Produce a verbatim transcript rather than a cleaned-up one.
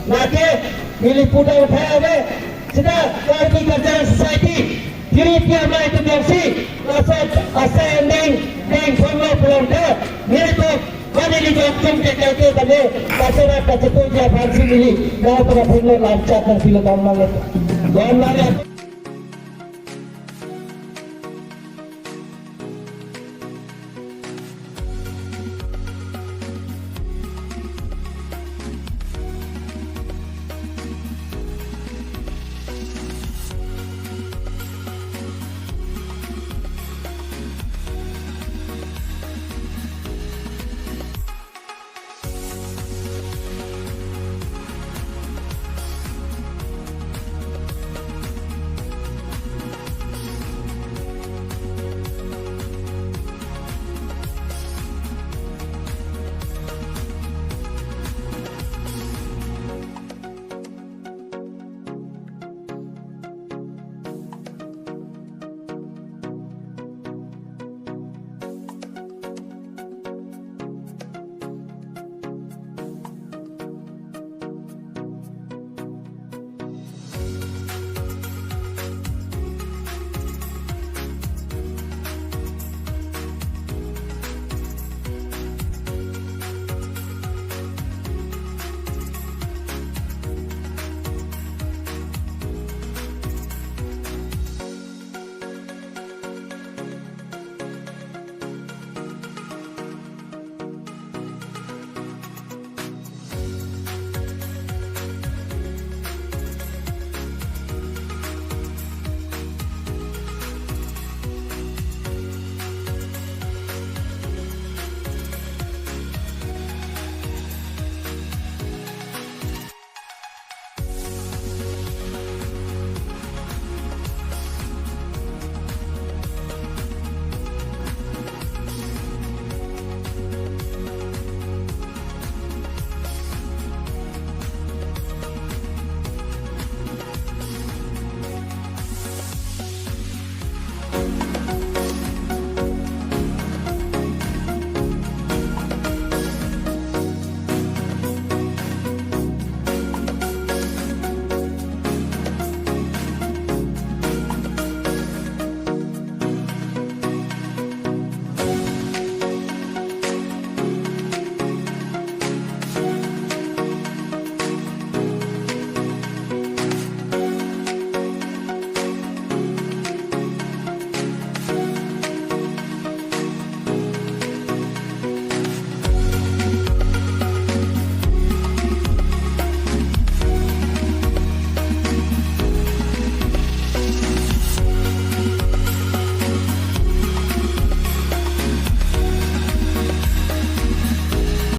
Lake neli pudam thai ave, seta Karbi Cultural Society, Tiri Tiam Amei atum jongsi, laso asai angdeng, deng thomlo pulote, nelitum, mane neli jongchum ke kaike tame, kacherat kachetuji aphansi neli, nangtum aphan lo lamchak nangpilo, don lang. Don lang.